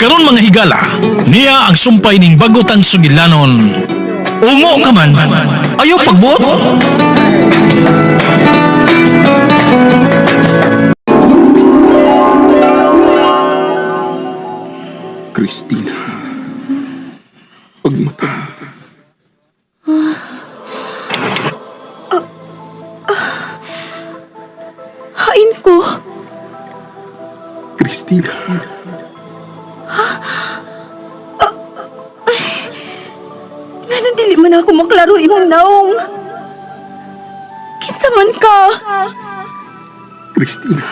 Karon mga higala, niya ang sumpay ning bagutang sugilanon. Ungo ka man, ayaw pagbuot. Christina. Pagmata. Hain ko. Christina. Ngano dili man ako maklaro imong naong. Kinsa man ka? Christina.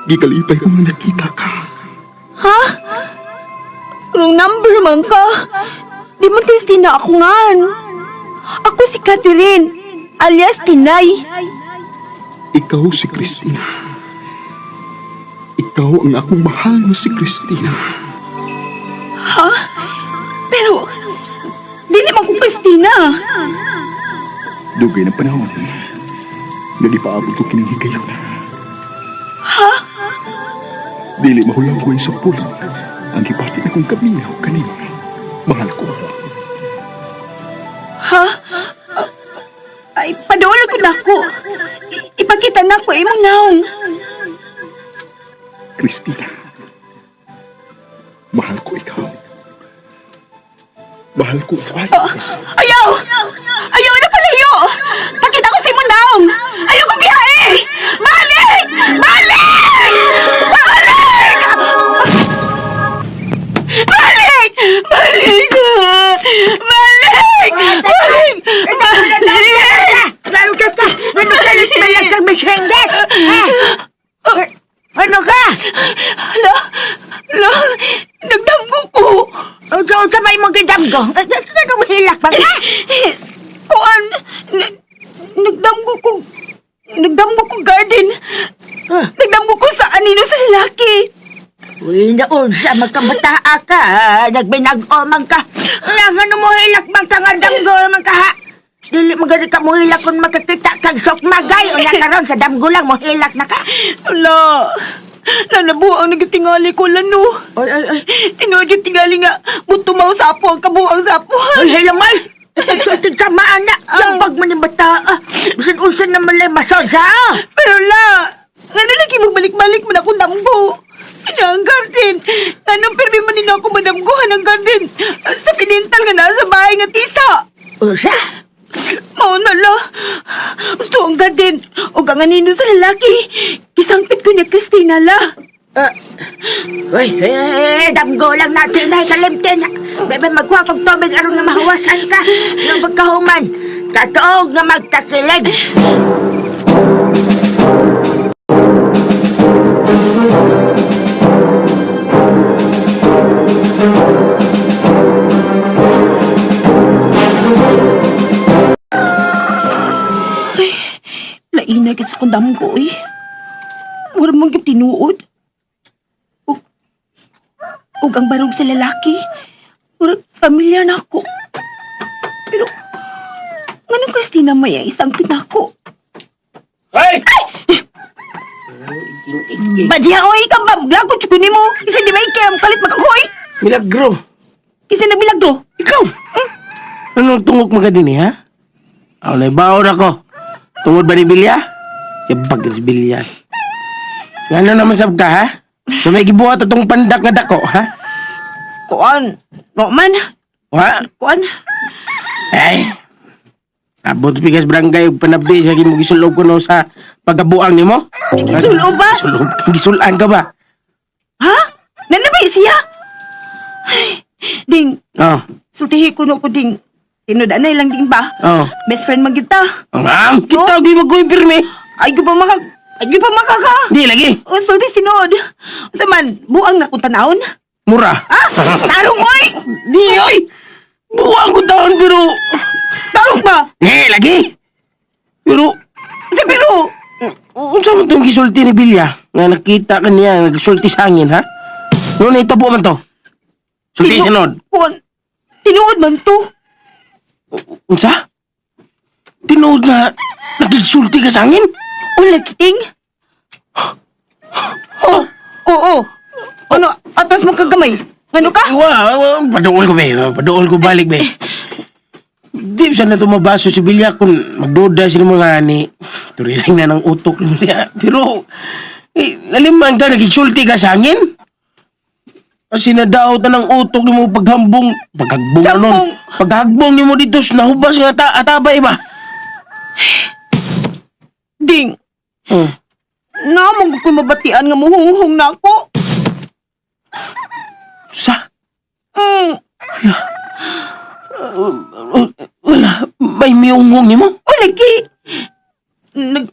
Gikalipay ko nga nakita ka. Ha? Wrong number man ka. Di man Christina ako ngan. Ako si Catherine, alias Tinay. Ikaw si Christina. Ikaw ang akong mahal na si Christina. Ha? Pero, dili man ko Christina. Dugay ng panahon. Nalipaabot ko kining higayon. Ha? Dili mahulagway sa pulong ang gipati akong kaminaw kanimo. Mahal ko. Ha? Ay, padulo ko na ako. Ipakita na ko imong naong. Christina. Mahal ko ikaw. Mahal ko ikaw. Ayaw! Ayaw na palayo! Pakita ko sa imong naong! Ayaw ko biyahe! Balik! Balik! Balik! Balik! Balik! Balik! Balik! Balik! Lalo ka ka! Ano ka? Malag kang misengget! Ha? Ano ka? Hala! Hala! Nagdamgo ko! Unsa may mong gidamgo? Ano mo hilak ba ka? Kuan! Nagdamgo ko! Nagdamgo ko garden! Nagdamgo ko sa anino sa lalaki! Uy, naunsa, magkabataa ka. Nagbinag-omang ka. Lang, ano mo hilak bang ka nga damgo man ka ha? Dili mo gani ka mo hilak kung makakita kag sokmagay. O karon sa damgo lang mo hilak na ka. Ala! Lalabuang nagtingali ko lano. Oy, oy, oy. Tinuod yung tingali nga, butumaw sapo ang kabuang sapo. Ay, hilamay! Nagsultid ka maana. Lampag mo ni bata. Bisan unsa na malay mason sa. Pero la, ngano lagi magbalik-balik man ako damgo. Ano ang garden? Anong pirmi man nila ako madamguhan ang garden? Sa pinintal nga nasa bahay nga tisa. Unsa? Mao na la. Gusto ang garden. O ang anino sa lalaki. Kisangpit ko niya Christina la. Uy, eh, damgo lang natin na kalimtin. Bebe, magkuha kong tubig aron nga mahuwasan ka. Nung pagkahuman, katuog nga magtakilid. Laina gid sa kong damgo eh. Wala mong yung tinuod. Ug, ug ang barog sa lalaki. Murag pamilya na ako. Pero, nganong Christina may ang isang pinako? Ay! Badya oy ka ba? Glago chukuni mo. Kasi di ba ikiram kalit makakoy? Milagro! Kasi nagmilagro. Ikaw! Anong tungok mga din eh, ha? Ako na ibaon ako. Tungod ba ni Bilya? Siyabag si Bilya. Ano naman sab ka, ha? So may gibuhat atong pandak nga dako, ha? Kuan, no man. Ha? Kuan. Ay! Abot bigas barangay ug panabdi sa gimo gisulob ko no sa pagabuang nimo. Gisulob ba? Gisulob. Gisulan ka ba? Ha? Nanabay siya? Ay, ding, Oh. sultihi ko no ko ding. Tinud-anay lang ding ba? Oh. Best friend man kita. Ang ang kita gyud mo pirmi. Ay ko pa maka ay ko pa makaka. Di lagi. O sulti sinod. Unsa man buang na kung tanawon? Mura. Ah, tarong oy. Di oy. Buang ko taon pero Tarong ba? Eh, lagi. Pero Unsa pero unsa man tong gisulti ni Bilya nga nakita ka niya nagsulti sa hangin ha? Noon ito po man to. Sulti sinod. Kuan. Tinuod man to. Unsa? Tinuod na nagsulti ka sa hangin? O lagiting. Oh, Oo. Ano, atras mo kagamay. Ano ka? Wa, wa, paduol ko be. Paduol ko balik be. Di sa na tumabaso si Bilya kung magduda sila mga ani. Turiring na ng utok niya. Pero, eh, naliman ka, nagigsulti ka sa hangin. Kasi nadaot na ng utok ni mo paghambong. Paghagbong ano? Jambong. Paghagbong ni mo dito, nahubas nga atabay ba? Ding, Oh. namang ko mabatian nga muhunghong na ako. Sa? Mm. Wala, may miyunghong ni mo? O lagi.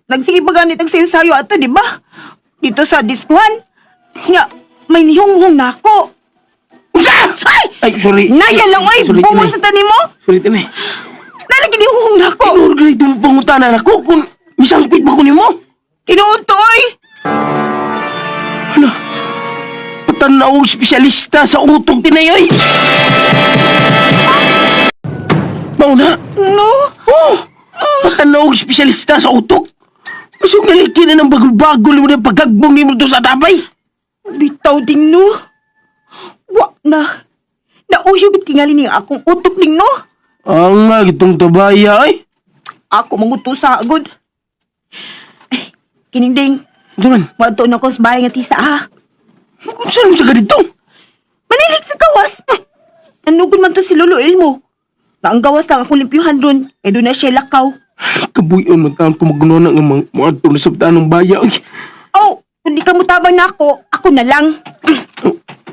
Nagsige pa ganit ang sayo-sayo ato, di ba? Dito sa diskuhan. Nga, may nihunghong na ako. Unsa? Ay! Ay, sorry. Naya lang, oy! Sorry, Bungo tinay. sa tanim mo! Sorry, tinay. Nalagi nihunghong na ako! Tinuod ka itong pangutanan ako kung misangpit ba ko nimo? Tinuod to, oy! Ano? Patanaw ang espesyalista sa utok tinay, oy! Mauna? No? Oh! Patanaw ang espesyalista sa utok? Masok naliki na ng bagol-bagol mo na pagkagbong nimo to sa tabay. Bitaw ding no. Wa na. Nauyog at tingali ning akong utok ding no. Ang nga, itong tabaya, ay. Ako manguto sa agod. Ay, kining ding. Ano man? Maadto na ko sa bahay nga tisa ha. Kung saan mo sa ganito? Manilig sa gawas. Nanugod man to si Lolo Elmo. Nga ang gawas lang akong limpyuhan dun. Kaya doon na siya lakaw. Kabuyon mo taon kumagunona nga mga muadto na sa tanong baya, oy. Oh, kung di ka mutabang na ako, ako na lang.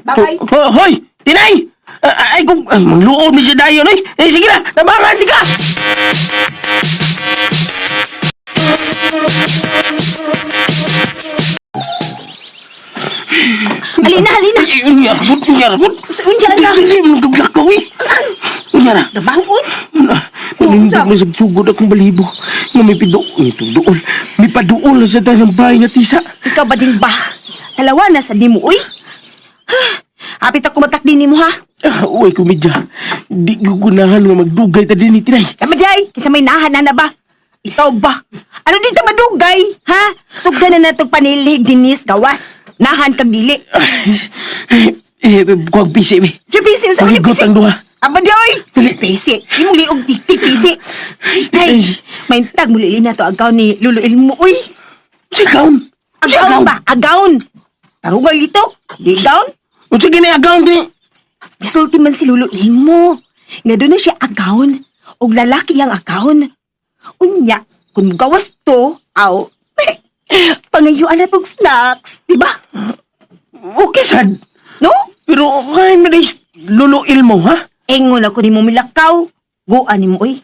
Bye-bye. Ho, hoy! Tinay! Ay, kung mangluod ni siya dayon, oy! Eh, sige na! Tabangan, di ka! Alina, alina. Ay, unyar, gut, unyar, gut. Unya na. Hindi mo nagkaglakaw, eh. Unyar na. Trabahoon. Nanindog na sa sugod akong balibo. Nga may pido, may pidool. May paduol na sa tanong bahay nga tisa. Ikaw ba din ba? Dalawa na sa di mo, uy. Hapit ako matakdi ni mo, ha? Ah, uy, kumidya. Di ko gunahan nga magdugay ta din ni Tinay. Kamaday, kisa may nahanan na ba? Ikaw ba? Ano dito madugay, ha? Sugdan na natong panilig dinis gawas. Nahan kag dili. Ay, eh, kuwag pisi, be. Di pisi, unsa man Pagigot pisi? ang duha. Aba di oy. Pisi. Imong liog tiktik pisi. Ay, may tag muli na to agaw ni Lolo Ilmo, uy. Sa gown. Agaw ba? Agaon. Tarugay lito. Di gown. Unsa gini agawn di? Gisulti man si Lolo Ilmo. Nga doon na siya agaon. Og lalaki yang agaon. Unya, kung gawas to, aw, pangayuan na tong snacks, di ba? Okay sad. No? Pero kay mo luluil mo, ha? Engon ako ni mo milakaw. Guan ni mo, uy.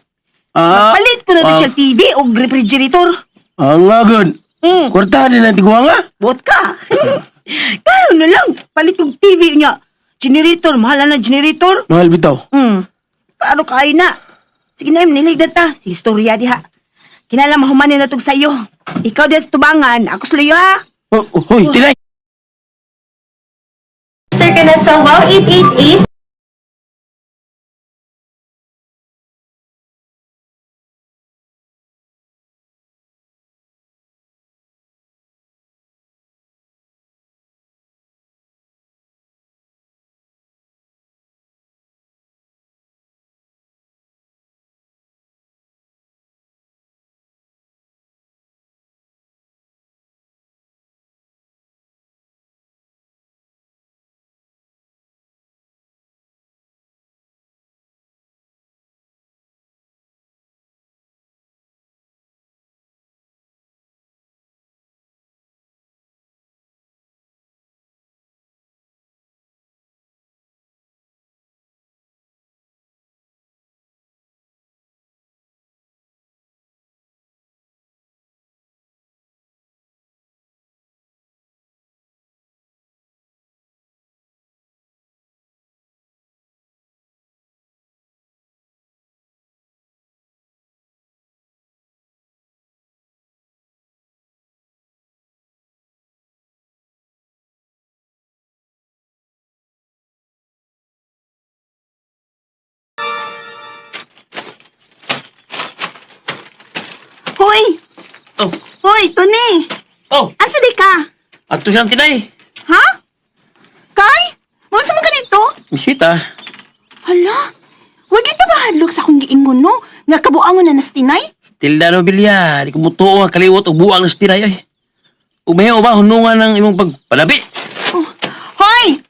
Ah, Palit ko na to ah. siya TV o refrigerator. Ang agad. Mm. Kwartahan din natin kuha nga. Buot ka. Karon na lang. Palit kong TV niya. Generator, mahal na generator. Mahal bitaw. Paano kayo na? Sige na, nilig na ta. Si istorya diha. Kinala mahumanin na tog sayo. Ikaw diyan sa tubangan, ako sa luyo ha. Oh, oh, hoy, tinay. Register ka na sa Wow 888. Hoy! Oh, Hoy, Tony! oh, Asa di ka? ato siyang tinay. Ha? Bisita. Hala, wag ito ba hadlok sa akong giingon, no? Nga kabuangon na nastinay? Tilda no, Bilya. Di ko mutuo ang kaliwat og buang na tinay, oy. Umayaw ba hunungan ng imong pagpalabi? Oh. Hoy!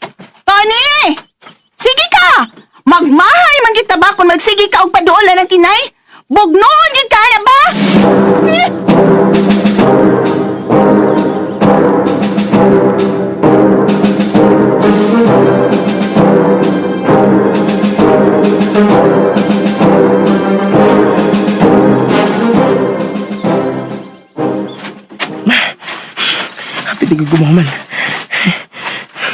Tony! Sige ka! Magmahay man kita ba kung magsige ka og paduolan ng tinay? Bugnoon gid ka na ba? Eh! Hapit na gumaman.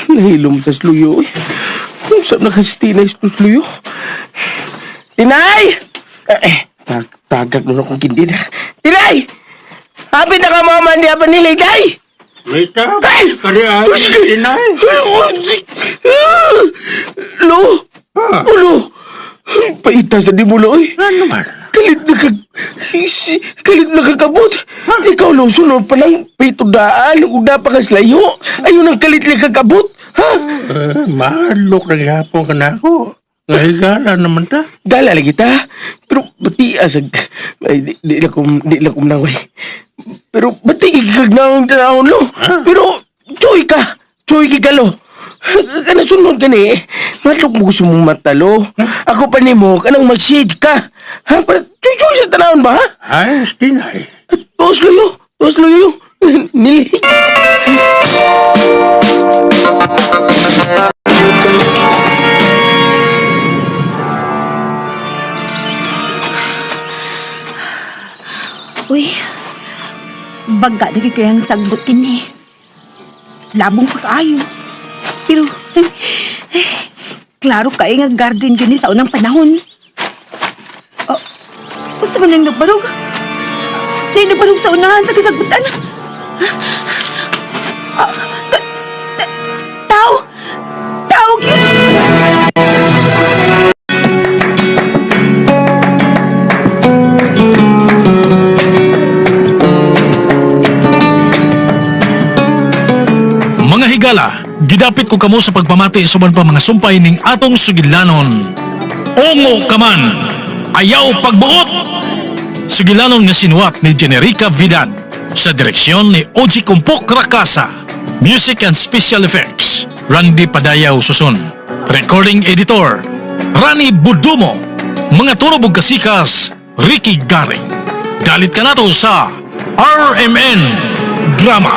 Nahilom sa sluyo, oy. Usap na kasi tinay sa sluyo. Tinay! Eh, tagag na akong kindid. Tinay! Hapit na ka mama, hindi pa niligay! Mita, Ay! kari ay, tinay. Lo! Ulo! Paitas na di mo, lo, oy. Ano man? Kalit na kag... Kalit na kakabot. Ikaw, lo, sunod pa ng pitudaan. Kung dapat ka layo. Ayun ang kalit na kakabot. Ha? Eh, mahalok na gihapon ka na ako. Ngahigala naman ta. Dala lagi ta. Pero bati asag ay di la kum di la kum naway. Pero bati kag naong tanawon lo. Pero joy ka. Joy ka lo. Kana sunod kani. Matlok mo gusto mong matalo. Ako pa nimo kanang mag-shade ka. Ha? Para joy joy sa tanawon ba? Ha? Ay, tinay. Tuos luyo. Tuos luyo. Nili. Uy, baga na kay ang sagbot kini. Labong pa kaayo. Pero, eh, klaro kay nga garden yun eh sa unang panahon. Oh, usa man ang nagbarog? Nay nagbarog sa unahan sa kasagbutan. Ah, tao! Tao gyud! Mga higala, gidapit ko kamo sa pagpamati suban pa mga sumpay ning atong sugilanon. Ungo ka man, ayaw pagbuot! Sugilanon nga sinuwat ni Generica Vidad sa direksyon ni Oji Kumpok Rakasa. Music and Special Effects, Randy Padayaw Susun. Recording Editor, Rani Budumo. Mga turobog kasikas, Ricky Garing. Dalit ka nato sa RMN Drama.